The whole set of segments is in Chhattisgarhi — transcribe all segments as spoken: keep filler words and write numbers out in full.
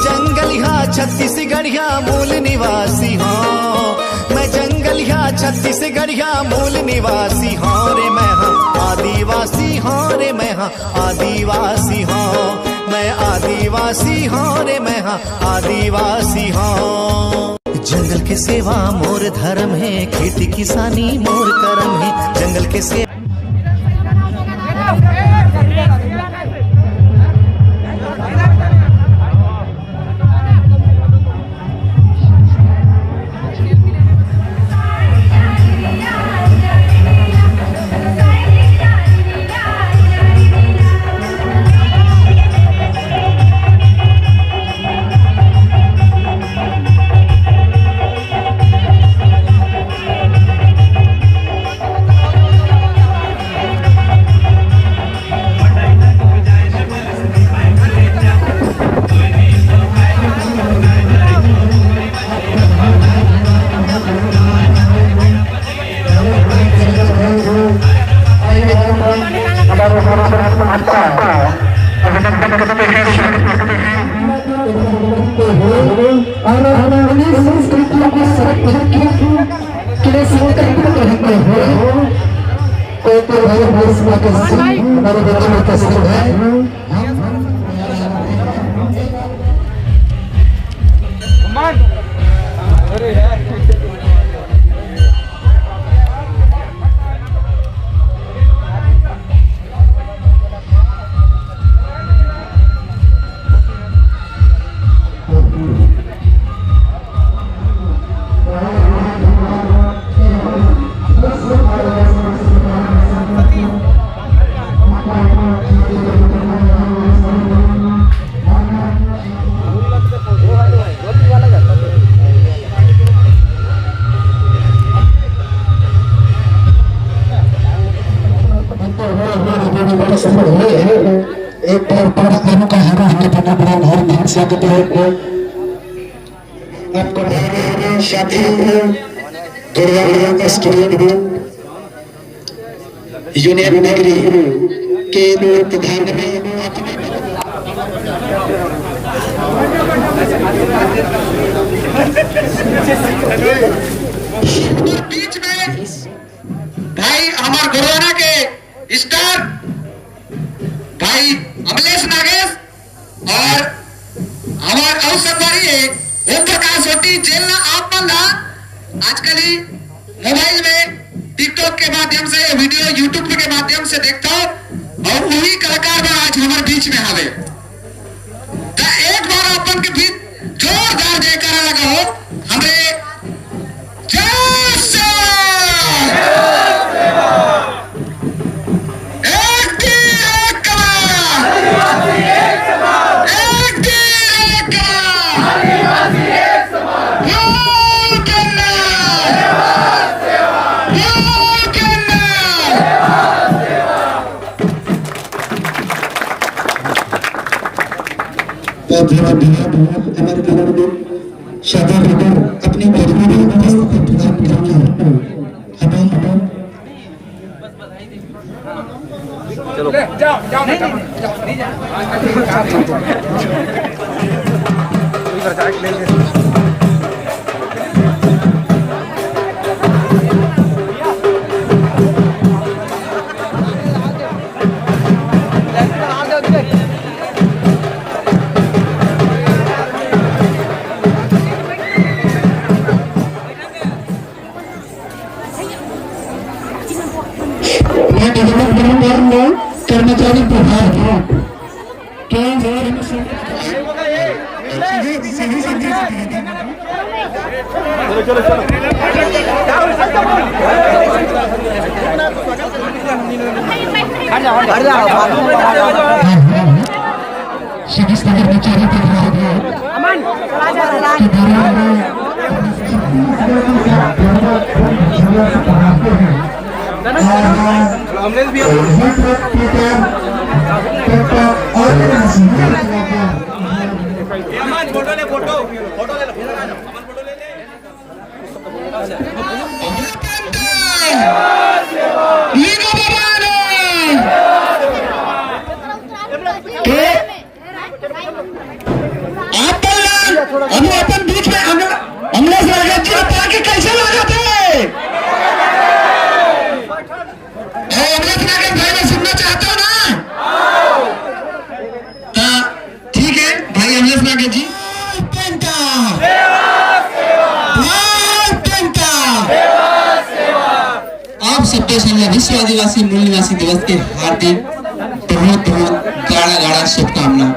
जंगलिया छत्तीसगढ़िया मूल निवासी हँव, मैं जंगलिया छत्तीसगढ़िया मूल निवासी हँव रे, मैं हाँ आदिवासी हँव रे, मैं हाँ आदिवासी हँव, मैं आदिवासी हँव रे, मैं हाँ आदिवासी हँव। जंगल के सेवा मोर धर्म हे, खेती किसानी मोर करम हे, जंगल के सेवा एक बार पूरा अनोखा हरा हरा बना बना हर हर स्वागत है। आपको साथी दुर्गा दुर्गा का स्टूडेंट भी यूनियन नगरी के प्रधान भी बीच में भाई हमार गोंडवाना के स्टार भाई अमलेश नागेश और हमार अउ संगवारी हे ओम प्रकाश ओटी, जेन ला आप मन ला आजकल ही मोबाइल में TikTok के माध्यम से, वीडियो YouTube के माध्यम से देखथव और वही कलाकार बा आज हमार बीच में हवे। त एक बार अपन के भी जोरदार जयकारा लगाओ हमरे जय सेवा। एक तीर एक कमान, एक तीर एक कमान। लाल कंडा, लाल कंडा। बहुत धन्यवाद, धन्यवाद। हमारे कलाकार शादी में अपनी बेटी भी प्रस्तुत करना चाहते हैं। हमें चलो। मैं डेवलपमेंट बोर्ड में कर्मचारी प्रभार हूँ। अभी अपन बीच में अमल-, अमलेश राघव जी बता के कैसे लागत हे? ए, अमलेश राघव भाई, मैं सुनना चाहता हूँ ना। तो ठीक है भाई अमलेश राघव जी। लाल पेंटा, लाल पेंटा। आप सबको संजय विश्व आदिवासी मूल निवासी दिवस के हार्दिक बहुत बहुत गाड़ा गाड़ा शुभकामना।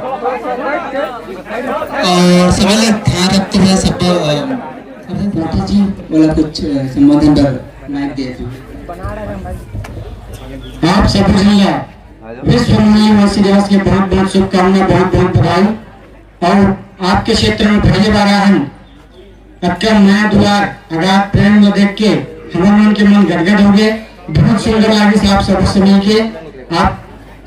और समय ला ध्यान रखते हुए सब, अ, मोदी जी वाला कुछ, अ, संबोधन पर माइक दे दो। आप सब झन ला विश्व मूल निवासी दिवस के बहुत बहुत शुभकामना, बहुत बहुत बधाई। और आपके क्षेत्र में पहली बार आए हैं, अतका मया दुलार, अगाध प्रेम ला देख के हमर मन के मन गदगद हो गए। बहुत सुंदर लागिस आप सब से मिलके। आप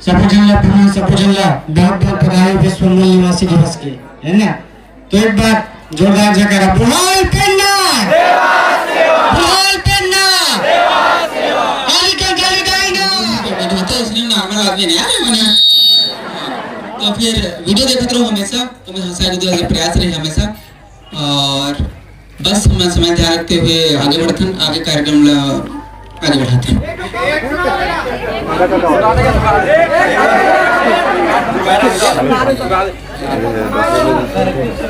सबो झन ला, सबो झन ला बहुत बहुत बधाई विश्व मूल निवासी दिवस के, है ना? तो एक बार जोरदार जयकारा। बुढ़ाल पेन्ना, बुढ़ाल पेन्ना, आजकल गाली गाई ना। मैं तो इसलिए नॉर्मल आदमी नहीं यार, मैंने तो फिर वीडियो देखत रहो हमेशा, तुम्हें हंसा के दो प्रयास रहे हमेशा। और बस हम समय ध्यान रखते हुए आगे बढ़थन, आगे कार्यक्रम ला आगे बढ़ाथन।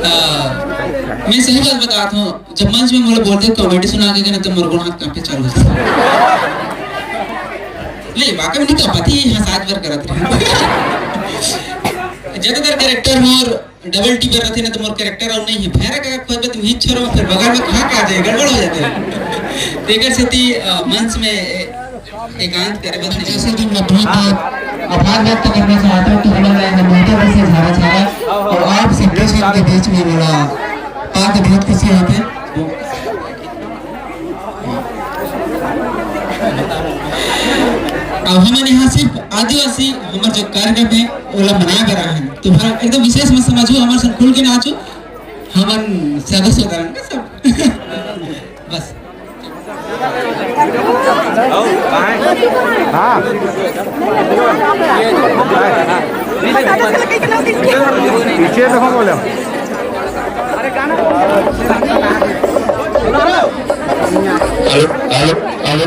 आ, मैं सही बात बतात हूँ, जब मंच में मोला बोलते कॉमेडी सुना के ना, तो मोर गोड़ हाथ कांपे चालू होथे। नहीं, वाकई में नहीं तो पति ही हंसात बर करत रहे। ज्यादातर कैरेक्टर मोर डबल टी पर रथे ना, तो मोर कैरेक्टर अउ नहीं है। भैरा का खोजबे तुम हिच छोरो, फिर बगल में कहाँ का आ जाए, गड़बड़ हो जाते हैं। तो एकर सेती, अ, मंच में ए-, एकांत करे बस नहीं। जैसे कि मैं बहुत बहुत आभार व्यक्त करना चाहता हूँ कि हमर यहाँ मोटा से झारा झारा और आप सब दर्शक के बीच में मिला, पाके बहुत खुशी होते। अब हमन यहाँ सिर्फ आदिवासी, हमर जो कार्यक्रम है, ओला मनाए बर आए हैं। तो भाई एकदम विशेष मत समझो, हमर संग खुल के नाचो, हमन सादा साधारण का सब। बस। हाँ। पीछे देखो बोले। Hello, hello, hello.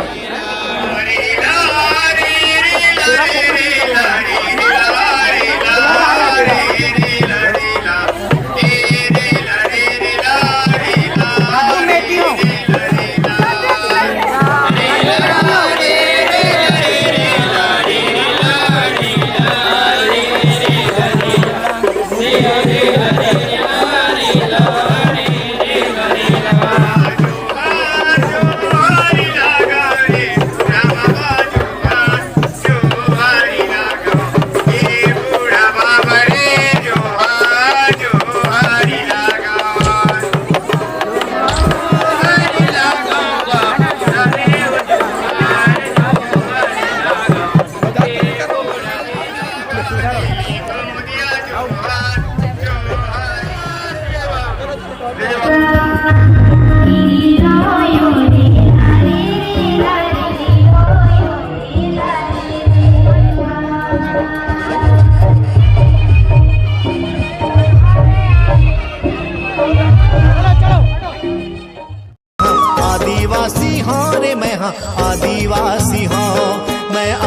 आदिवासी हौं रे मैं, हाँ, आदिवासी हौं मैं।